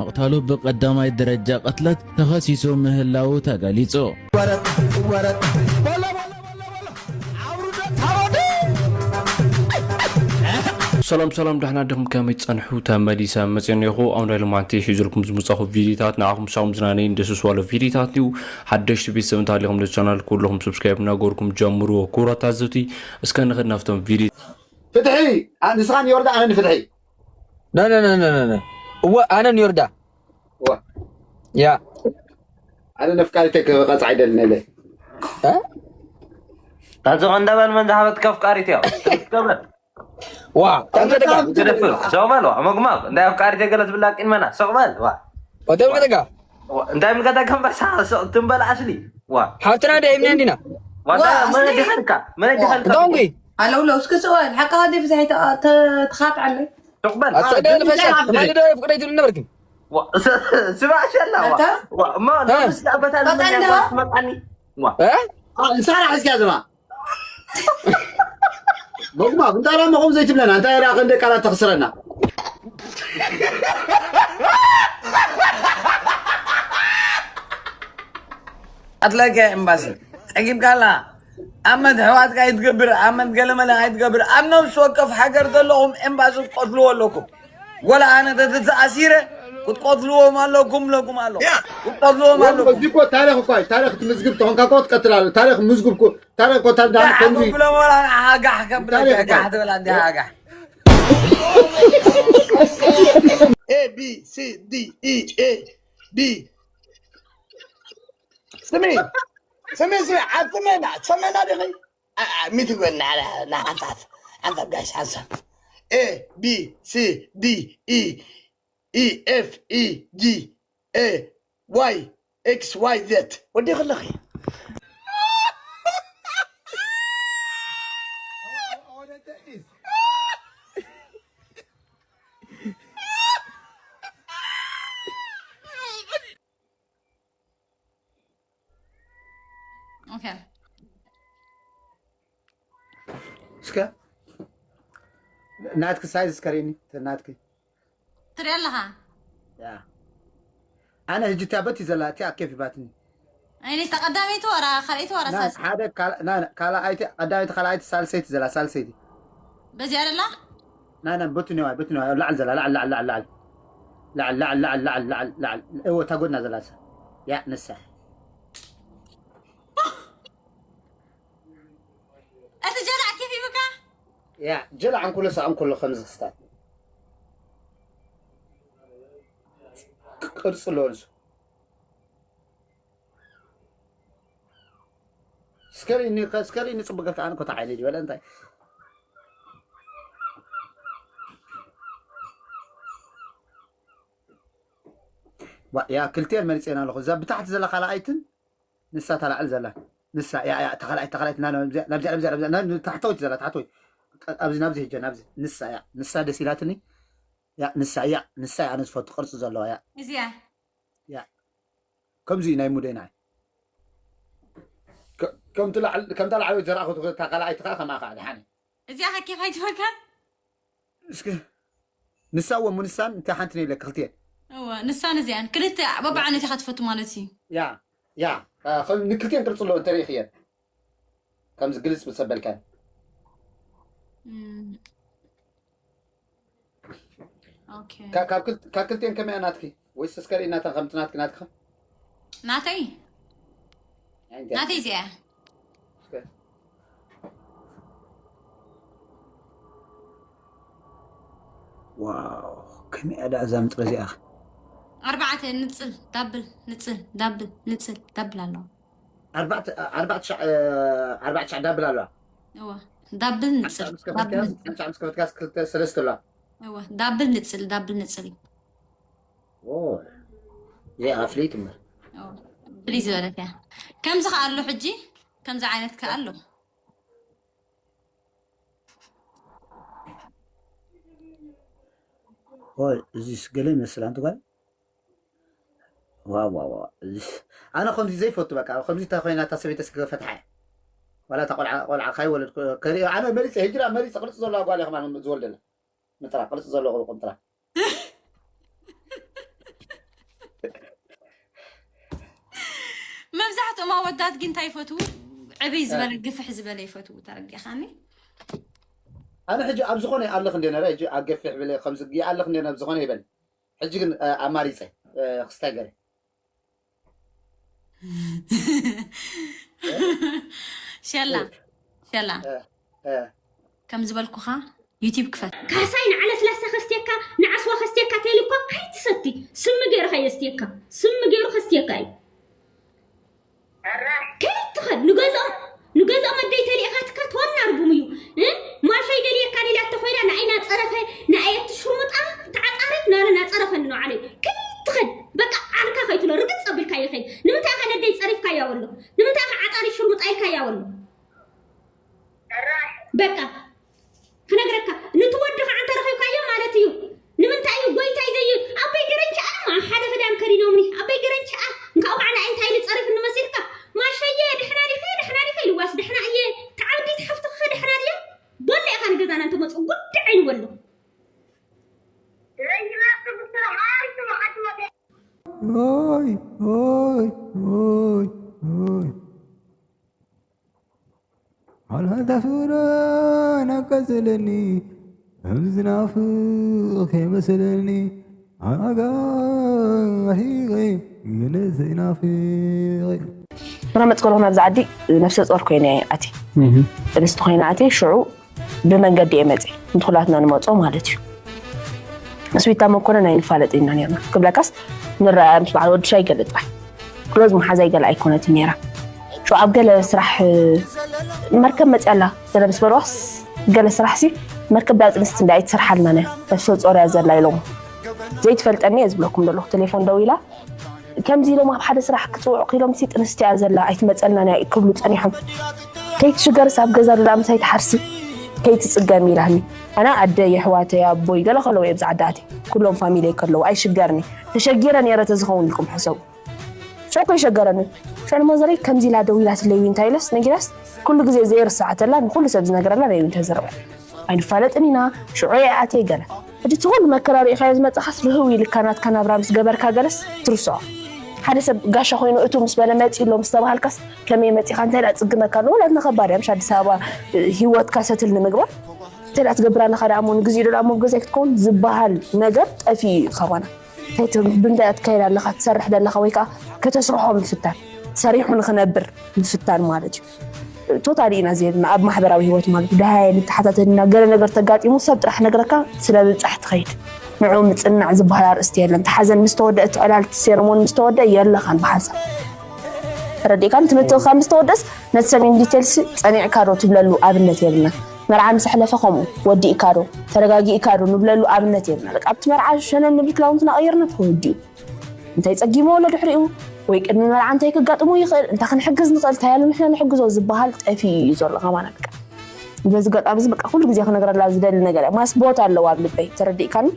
ምቕታሉ ብቐዳማይ ደረጃ ቅትለት ተኸሲሱ ምህላዉ ተገሊጹ። ሰላም ሰላም፣ ደሕና ዲኹም? ከመይ ትጸንሑ? ተመሊሰ መጽኤ እኒኹ። ኣብ ናይ ሎማዓንቲ ሒዙልኩም ዝመጻኹ ቪዲዮታት ንዓኹም ሳኹም ዝናነይ እንደስስዋሎ ቪዲዮታት እዩ። ሓደሽቲ ቤተሰብ እንተሃሊኹም ነቲ ቻናል ኩልኹም ሰብስክራይብ እናገበርኩም ጀምርዎ። ክቡራት ታዘብቲ፣ እስከ ንኽድ ናብቶም ቪዲዮ ፍትሒ፣ ኣ-፣ ንስኻ ንዮርዳ፣ ኣነ ንፍትሒ። ነ፣ ነ፣ ነ፣ ነ፣ ነ፣ ነ። እወ፣ ኣነ ንዮርዳ። እወ። ያ። ኣነ ነፍቃሪተይ ክቐጽዓ ኣይደልን እለ። እ? ታዚ ቀንዳባን መን ዝሃበትካ ኣፍቃሪት እያ? ትገብረ። ዋ፣ ተምተደጋ። ትደፍር። ሰው በል፣ ዋ፣ መጉማም። እንታይ ኣፍቃሪተይ ገለ ትብላ ቂን መና? ሰው በል፣ ዋ። ወደም ከተጋ። ዋ፣ እንታይ ምልከታ ከንበሳ? ሰው ትንበል ኣስሊ። ዋ። ሓፍትና ደ ይብና እንዲና። ዋ፣ ዋ፣ መን ኣስሊ። ዲኸልካ? መን ዋ፣ ዲኸልካ? ዶንጊ። ኣለውሎ፣ እስኪ ሰው በል፣ ሓቃ ወደ ፍትሒ ተ-፣ ተ-፣ ተኻትዓለይ። ሱቕ በል። ኣታ ደለ ፈሻ፣ ኣታ ደለ ፍቅረይ ትብል ነበርክን። ዋ፣ ስ-፣ ስማ ሸላ፣ ዋ። ኣታ? ዋ፣ እሞ፣ እ? ለምስ ዳበታ በቃ ለምን እንዲያ። ያጓት መጣኒ? ዋ። እ? ኣ፣ እንሳራ ሕዝኪያ ዝማ። መጉማ፣ እንታራ መቆም ዘይትብለና፣ እንታይ ራ ክንደ ቃላት ተኽስረና። ኣትላኪያ ኤምባሲ፣ ጸጊብካ ኣላ። ኣመት ኣሕዋትካ ኣይትገብር፣ ኣመት ገለመለ ኣይትገብር። ኣብ ነፍሲ ወከፍ ሃገር ዘለኹም ኤምባሲ ትቀትልዎ ኣለኩም። ወላ ኣነ ተተኣሲረ ክትቀትልዎም ኣለኩም፣ ለኩም ኣለኹም። ክትቀትልዎም ኣለኩም። እዚ እኮ ታሪኽ እኮ እዩ። ታሪኽ ትምዝግብ ተኾንካ እኮ ትቀትል ኣሎ። ታሪኽ ምዝግብ እኮ፣ ታሪኽ እኮ ታሪኽ ዳን ከምዚ ብሎም ወላ ንዓኻ ጋሕ ከብለካ፣ ታሪኽ እኮ። ጋሕ ትብል ኣንዲኻ ጋሕ። A B C D E A B። ስሚ፣ ስሚ፣ ስሚ፣ ኣብ ስመና፣ ሰመና ዲኺ? ኣ፣ ኣ፣ ሚቲ ጎና፣ ና፣ ና፣ ሓንሳብ፣ ሓንሳብ ጋሽ፣ ሓንሳብ። A B C D E E F E G A Y X Y Z። ወዲ ከለኺ። ኦኬ። እስከ ናትኪ ሳይዝ እስከ ርእኒ፣ ናትኪ። ትሪኢ ኣለኻ? ያ። ኣነ ሕጂ እቲኣ በቲ ዘላ እቲኣ ኬፍ ይባትኒ። ኣይኒ ተቐዳመይቲ ወራ ካልኣይቲ ወራ ና፣ ሳልሰይቲ? ሓደ ካል-፣ ና፣ ና፣ ካልኣይቲ፣ ቀዳመይቲ፣ ካልኣይቲ፣ ሳልሰይቲ ዘላ፣ ሳልሰይቲ። በዚኣ ደላ? ና፣ ና፣ በቲ ነዋይ፣ በቲ ነዋይ፣ ላዕል ዘላ፣ ላዕል፣ ላዕል፣ ላዕል፣ ላዕል። ላዕል፣ ላዕል፣ ላዕል፣ ላዕል፣ ላዕል፣ ላዕል። እወ፣ እታ ጎድና ዘላ እሳ። ያ፣ ንሳ። እቲ ጀላዕ ኬፍ ይብካ? ያ፣ ጀላዕ እንኩሎ ሳቕ እንኩሎ ከምዚ ክስታት። ቅርጺ ኣለዎ ንሱ። ስከሪኒ፣ ስከሪኒ ጽቡቅ ጌርካ ኣነ ኮታ ዓይነ ይበለ እንታይ? ዋ፣ ያ ክልቲኤን መሪጸን ኣለኹ። እዛ ብታሕቲ ዘላ ካልኣይትን ንሳ እታ ላዕሊ ዘላ። ንሳ፣ ያ፣ ያ፣ እታ ካልኣይቲ፣ እታ ካልኣይቲ፣ ና፣ ና፣ ናብዚኣ፣ ናብዚኣ፣ ናብዚኣ፣ ናብዚኣ፣ ና፣ ን-፣ ታሕተወይቲ ዘላ፣ ታሕተወይቲ። ቃ-፣ ኣብዚ፣ ናብዚ ሄጀ፣ ናብዚ። ንሳ፣ ያ፣ ንሳ ደስ ኢላትኒ። ያ፣ ንሳ፣ ያ፣ ንሳ፣ ያ፣ ኣነ ዝፈቱ ቅርጺ ዘለዋ፣ ያ። እዚኣ? ያ። ከምዚ እዩ ናይ ሙደይ ንዓይ። ከ-፣ ከምቲ ላዕል-፣ ከምታ ላዕለወይቲ ዘርኣኹት እታ ካልኣይቲ ከኣ ከምኣ ከኣ ደሓን እዩ። እዚኣ ከ ኬፍ ኣይትበልካን? እስኪ ንሳ እወ፣ ምንሳን እንታይ ሓንቲ ነው ይብለካ፣ ክልቲኤን። እወ፣ ንሳን እዚኣን ክልተ በብዓይነት ኢኻ ትፈቱ ማለት እዩ። ያ፣ ያ፣ እ፣ ከም ንክልቲኤን ቅርጺ ኣለዎ እንተሪኢኽየን። ከምዚ ግልጽ ምስ ኣበልካን። እም። ኦኬ። ካ-፣ ካብ ክል-፣ ካብ ክልቲኤን ከመይ እያ ናትኪ? ወይስ እስከ ርኢናተን ከምቲ ናትኪ ናትኪ? ናተይ? ኣይ፣ እንታይ? ናተይ እዚኣ እያ። እስከ። ዋው፣ ከመይ እያ ደኣ እዛ ምጥሪ እዚኣ? ኣርባዕተ ንጽል፣ ዳብል፣ ንጽል፣ ዳብል፣ ንጽል፣ ዳብል ኣለዋ። ኣርባዕተ፣ ኣርባዕተ ሻዕ፣ እ፣ ኣርባዕተ ሻዕ ዳብል ኣለዋ። እወ፣ ዳብል ንጽል፣ ሓንሳብ ምስ ከፈትካስ፣ ዳብል ንጽል። ሓንሳብ ምስ ከፈትካስ ክልተ፣ ሰለስተ ኣለዋ። እወ፣ ዳብል ንጽል፣ ዳብል ንጽል እዩ። ኦ፣ እዚኣ ፍልይቲ እምበር። ኦ፣ ፍልይ ዝበለት እያ። ከምዚ ከኣ ኣሎ ሕጂ፣ ከምዚ ዓይነት ከኣ ኣሎ። ኦ፣ እዚስ ገለ ይመስል፣ ኣንቲ ጓል። ዋው፣ ዋው፣ ዋው፣ እዚስ፣ ኣነ ከምዚ ዘይፈቱ፣ በቃ፣ ከምዚ እንተ ኮይና እታ ሰበይተስ ክፈትሓ እየ። ዋላ እታ ቆልዓ፣ ቆልዓ ካይወለድኩ፣ ከርእዮ፣ ኣነ መሪጸ፣ ህጅራ መሪጸ፣ ቅርጺ ዘለዋ ጓል እየ ከማን ዝወልደላ። ምጥራ፣ ቅርጺ ዘለዎ ቁምጥራ። እቶም ኣወዳት ግን እንታይ ይፈትዉ? ዕብይ ዝበለ ግፍሕ ዝበለ ይፈትዉ። ተረዲእኻኒ? ኣነ ሕጂ ኣብ ዝኾነ ኣለኽ እንደ ነረ ሕጂ ኣብ ገፊሕ ብለ ከምዚ ኣለኽ እንደ ነብ ዝኾነ ይበል። ሕጂ ግን ኣማሪፀ ክስታይ ገረ ሸላ ሸላ ከም ዝበልኩኻ ዩቲብ ክፈት። ካሳይ ንዓለስላሳ ከስትየካ ንዓስዋ ከስትየካ ተይሉ እኳ ከይትሰቲ ስሚ ገይሩ ከየስትየካ ስሚ ገይሩ ከስትየካ እዩ። ከይትኸድ ንገዝኦም ንገዝኦም ኣደይ ተሊእኻትካ ተወና ርጉም እዩ። ማሻይ ደልየካ ሊላቶ ኮይና ንኣይ ናፀረፈ ንኣየቲ ሽሙጣ ተዓጣሪት ናለ ናፀረፈኒ ነው ዓለይ። ከይትኸድ በቃ ዓርካ ከይትሎ ርግፅ ኣቢልካ ይኸይድ። ንምንታይ ኸ ነደይ ፀሪፍካያ ወሎ? ንምንታይ ኸ ዓጣሪ ሽርሙጣ ኢልካያ ወሎ? በቃ ክነግረካ ንትወዲ ከዓ እንተረኺብካዮ ማለት እዩ። ንምንታይ እዩ ጎይታይ ዘይ ኣበይ ገረንቻ ኣማ ሓደ ክዳን ከሪኖምኒ ኣበይ ገረንቻ እንካኡ ከዓ ንኣይ እንታይ ኢሉ ፀሪፍኒ መሲልካ ማሸየ ድሕና ዲኸ ድሕና ዲኸ ኢልዋስ ድሕና እየ ተዓብዲ ትሓፍትኸ ድሕና ድየ በሎ ኢኻ ንገዛና እንተመፁ ጉዳይ ንበሎ ኦይ ኦይ ኦይ ኦይ ሓላታ ፍረ ናቀዝለኒ ከም ዝናፍቕ ከይመስለኒ ኣጋ ርሒቐ ግን ዘይናፍቕ መራመፅ ከለኹ ናብዚ ዓዲ ነብሰ ፆር ኮይነ ኣቲ ጥብስቲ ኮይነ ኣቲ ሽዑ ብመንገዲ እየ መፅእ ንትኩላትና ንመፆ ማለት እዩ። ስዊታ መኮነን ኣይንፋለጥ ኢና ነርና ክብለካስ ንረኣያ ምስ በዓል ወዲ ሻይ ገለ ጥራይ ክሎዝ መሓዛይ ገለ ኣይኮነትን ነይራ። ሽዑ ኣብ ገለ ስራሕ መርከብ መፅያ ኣላ ገለ ምስ በልዋስ ገለ ስራሕ ሲ መርከብ ዳጥንስት እንዳ ኣይትሰርሓልና ነያ ነፍሰ ፆርያ ዘላ ኢሎም ዘይትፈልጠኒ እየ ዝብለኩም ዘለኹ ቴሌፎን ደው ኢላ ከምዚ ኢሎም ኣብ ሓደ ስራሕ ክፅውዑ ክኢሎም ሲ ጥንስቲ እያ ዘላ ኣይትመፀልናን እያ ክብሉ ፀኒሖም። ከይትሽገርስ ኣብ ገዛ ዶ ደኣ ምሳይ ትሓርሲ ከይትፅገሚ ኢላኒ። ኣነ ኣደይ የሕዋተይ ኣቦይ ገለ ከለዉ እየ ብዛ ዓዲ ኣትየ ኩሎም ፋሚለይ ከለዉ ኣይሽገርኒ ተሸጊረ ነይረ ተዝኸውን ኢልኩም ሕሰቡ። ሽዑ እኮ ይሸገረኒ። ሽዑ ንማዘረይ ከምዚ ኢላ ደው ኢላትለይ ዊንታ ኢለስ ነጊራስ ኩሉ ግዜ ዘይርስዓ ተላ ንኩሉ ሰብ ዝነግረላ ናይ ዊንታ ዘረባ ኣይንፋለጥን ኢና ሽዑ እየ ኣትየ ገለ ሕጂ እቲ ኩሉ መከራ ሪኢኻዮ ዝመፃኻስ ርህው ኢልካ ናትካ ናብራ ምስ ገበርካ ገለስ ትርስዖ ሓደ ሰብ ጋሻ ኮይኑ እቱ ምስ በለ መፂ ኣሎ ምስ ተባሃልካስ ከመይ መፂኻ እንታይ ደኣ ፅግመካ ኣሎ ወላ ንኸባድ እያ ምሽ ኣዲስ ኣበባ ሂወትካ ሰትል ንምግባር እንታይ ደኣ ትገብር ኣለኻ ደኣ እሞ ንግዚኡ ዶ ደኣ እሞ ኣብ ገዛይ ክትከውን ዝበሃል ነገር ጠፊኡ እዩ ካባና እንታይ ት- ብምንታይ እያ ትካየድ ኣለኻ ትሰርሕ ዘለኻ ወይ ከዓ ከተስርሖ ምፍታን ሰሪሑ ንኽነብር ምፍታን ማለት እዩ ቶታሊ ኢና ዘየድና ኣብ ማሕበራዊ ሂወት ማለት እዩ ደሃየ ንተሓታተልና ገለ ነገር ተጋጢሙ ሰብ ጥራሕ ነግረካ ስለ ብብፃሕ ትኸይድ ንዑ ምፅናዕ ዝበሃል ኣርእስቲ የለን ተሓዘን ምስ ተወደአ እቲ ዕላል እቲ ሴረሞኒ ምስ ተወደአ የለኻን ብሓንሳብ ተረዲእካ ትምህርትኻ ምስ ተወደስ ነቲ ሰብ ኢን ዲቴልስ ፀኒዕካ ዶ ትብለሉ ኣብነት የብልና መርዓ ምስ ኣሕለፈ ከምኡ ወዲእካ ዶ ተረጋጊእካ ዶ ንብለሉ ኣብነት የብልና በቃ ኣብቲ መርዓ ሸነን ንብል ክዳውንትና ቀይርና ተወዲኡ እንታይ ፀጊሞ ኣሎ ድሕሪኡ ወይ ቅድሚ መርዓ እንታይ ከጋጥሞ ይኽእል እንታይ ክንሕግዝ ንኽእል እንታይ ኣሎ ንሕና ንሕግዞ ዝበሃል ጠፊኡ እዩ ዘሎ ከማና በቃ በዚ ገጣሚ እዚ በቃ ኩሉ ግዜ ክነግረላ ዝደሊ ነገር እያ ማስ ቦታ ኣለዋ ኣብ ልበይ ተረዲእካኒ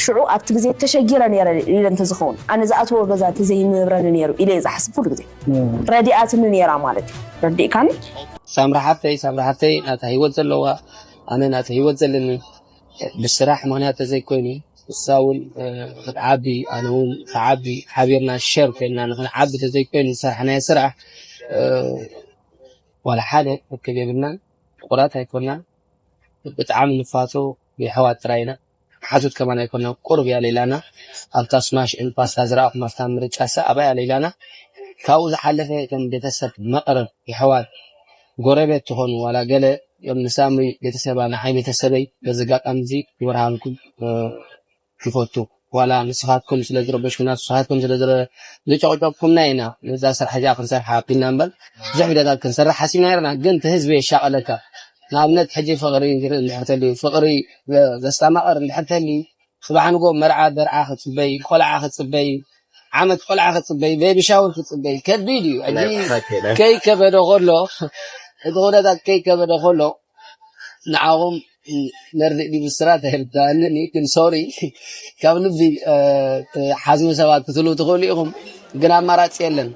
ሽዑ ኣብቲ ግዜ ተሸጊረ ነይረ ኢለ እንተዝኸውን ኣነ ዝኣትዎ ገዛ እንተዘይምብረኒ ነይሩ ኢለ እየ ዝሓስብ ኩሉ ግዜ ረዲኣትኒ ነይራ ማለት እዩ ረዲእካኒ ሳምራ ሓፍተይ ሳምራ ሓፍተይ ናታ ህይወት ዘለዋ ኣነ ናተ ህይወት ዘለኒ ብስራሕ ምኽንያት ተዘይኮይኑ እሳ እውን ክትዓቢ ኣነ እውን ክዓቢ ሓቢርና ሸር ኮይንና ንክንዓቢ ተዘይኮይኑ ዝሰራሕናዮ ስራሕ ዋላ ሓደ ርክብ የብልናን ፍቁራት ኣይኮናን ብጣዕሚ ንፋቶ የሕዋት ጥራይ ኢና ሓሶት ከማን ኣይኮና ቁሩብ እያ ለይላና ኣብታ ስማሽ ኤን ፓስታ ዝረኣኹም ኣብታ ምርጫ ሳ ኣባያ ለይላና ካብኡ ዝሓለፈ ከም ቤተሰብ መቕረብ የሕዋት ጎረቤት ትኾኑ ዋላ ገለ እዮም ንሳምሪ ቤተሰባ ንዓይ ቤተሰበይ በዚ ኣጋጣሚ እዚ ክብርሃንኩም ይፈቱ ዋላ ንስኻትኩም ስለ ዝረበሽኩና ንስኻትኩም ስለ ዝጨቕጨቕኩምና ኢና ነዛ ስራሕ እዚኣ ክንሰርሓ ኣቢልና እምበር ብዙሕ ቪድዮታት ክንሰርሕ ሓሲብና ነርና ግን እቲ ህዝቢ የሻቐለካ ንኣብነት ሕጂ ፍቕሪ ዝርኢ እንድሕር ተልዩ ፍቕሪ ዘስተማቕር እንድሕር ተልዩ ጽባሕ ንጎ መርዓ ደርዓ ክጽበይ ቆልዓ ክጽበይ ዓመት ቆልዓ ክጽበይ ቤቢ ሻወር ክጽበይ ከቢድ እዩ ሕጂ ከይከበደ ከሎ እቲ ኩነታት ከይከበደ ከሎ ንዓኹም መርድእ ዲቡ ስራት ኣይርዳእንን እዩ ግን ሶሪ ካብ ልቢ ሓዝኑ ሰባት ክትህልው ትኽእሉ ኢኹም ግን ኣማራፂ የለን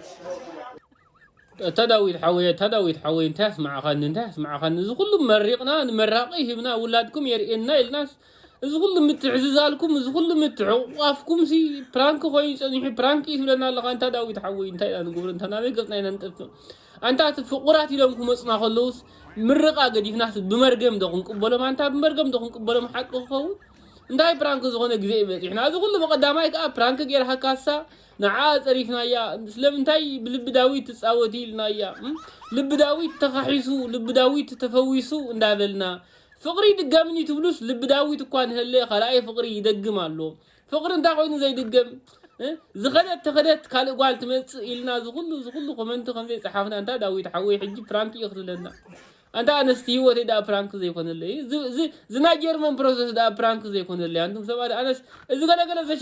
እታ ዳዊት ሓወይ እታ ዳዊት ሓወይ እንታይ ኣስማዕኻኒ እንታይ ኣስማዕኻኒ እዚ ኩሉ መሪቕና ንመራቂ ሂብና ውላድኩም የርእየና ኢልናስ እዚ ኩሉ ምትዕዝዛልኩም፣ እዚ ኩሉ ምትዕቋፍኩም ሲ ፕራንክ ኮይኑ ጸኒሑ፣ ፕራንክ እዩ ትብለና ኣለኻ። እንታ ዳዊት ሓወይ፣ እንታይ ኢና ንግብር? እንታ ናበይ ገጽና ኢና ንጠፍእ? ኣንታ እቲ ፍቑራት ኢሎም ክመጽና ከለውስ ምርቓ ገዲፍናስ ብመርገም ዶ ክንቅበሎም? ኣንታ ብመርገም ዶ ክንቅበሎም ሓቂ ክኸውን? እንታይ ፕራንክ ዝኾነ ግዜ እዩ በጺሕና። እዚ ኩሉ ብቐዳማይ ከኣ ፕራንክ ጌርካ ካሳ ንዓ ጸሪፍናያ። ስለምንታይ ብልቢ ዳዊት ትጻወቲ ኢልናያ? እም? ልቢ ዳዊት ተኻሒሱ፣ ልቢ ዳዊት ተፈዊሱ እንዳበልና ፍቕሪ ይድገምኒ ትብሉስ፣ ልቢ ዳዊት እኳ ንሀለ ካልኣይ ፍቕሪ ይደግም ኣሎ። ፍቕሪ እንታይ ኮይኑ ዘይድገም? እ? ዝኸደት ተኸደት ካልእ ጓል ትመጽእ ኢልና ዝኹሉ ዝኹሉ ኮመንቲ ከም ዘይጸሓፍና እንታ ዳዊት ሓወይ ሕጂ ፕራንክ እዩ ክትብለና? ኣንታ ኣነስ ህይወተይ ደኣ ፕራንክ ዘይኮነለይ፣ እዚ ናይ ጀርመን ፕሮሰስ ደኣ ፕራንክ ዘይኮነለይ፣ ኣንቱም ሰባት ኣነስ እዚ ገለገለ ዘሸ